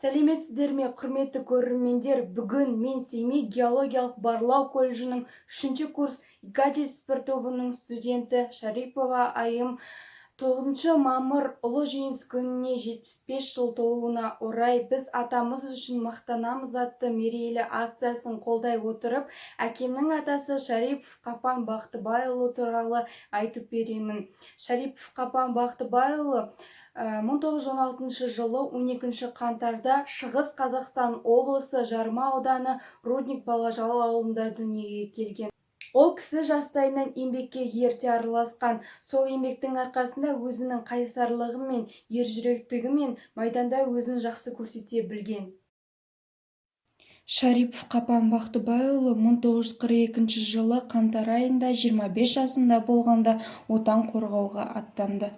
Сәлеметсіздер ме, құрметті көрермендер! Бүгін мен Семей геологиялық барлау колледжінің 3 курс ИК-71 тобының студенті Шарипова Айым 9 мамыр Ұлы Жеңіс күніне 75 жыл толуына орай «Біз атамыз үшін мақтанамыз» атты мерейлі акциясын қолдай отырып, әкемнің атасы Шарипов Қапан Бақтыбайұлы туралы айтып беремін. Шарипов Қапан Бақтыбайұлы 1916 жылы 12 қаңтарда Шығыс Қазақстан облысы Жарма ауданы Рудник Балажал ауылында дүниеге келген. Ол кісі жастайынан еңбекке ерте араласқан. Сол еңбектің арқасында өзінің қайсарлығы мен ержүректігімен майданда өзін жақсы көрсете білген. Шарипов Қапан Бақтыбайұлы 1942 жылы қаңтар айында 25 жасында болғанда Отан қорғауға аттанды.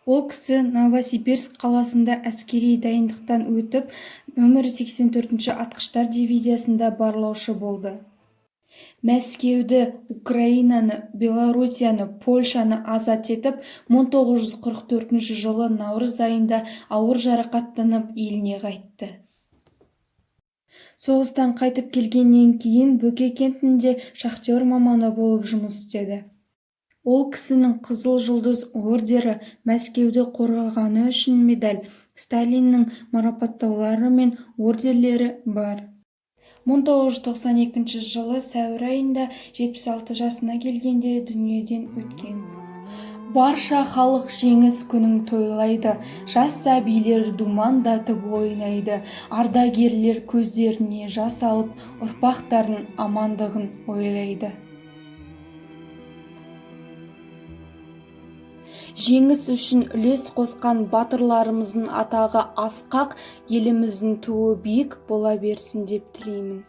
Ол кісі Новосибирск қаласында әскери дайындықтан өтіп, нөмірі 84 атқыштар дивизиясында барлаушы болды. Мәскеуді, Украинаны, Белоруссияны, Польшаны азат етіп, 1944 жылы наурыз айында ауыр жарақаттанып еліне қайтты. Соғыстан қайтып келгеннен кейін Бөкей кентінде шахтер маманы болып жұмыс істеді. Ол кісінің Қызыл Жұлдыз ордені, Мәскеуді қорғағаны үшін медаль, Сталиннің марапаттаулары мен ордендері бар. 1992 жылы сәуір айында 76 жасына келгенде дүниеден өткен. Барша халық жеңіс күнін тойлайды, жас сәбилер думандатып ойнайды, ардагерлер көздеріне жас алып, ұрпақтарының амандығын ойлайды. Жеңіс үшін үлес қосқан батырларымыздың атағы асқақ, еліміздің туы биік бола берсін деп тілеймін.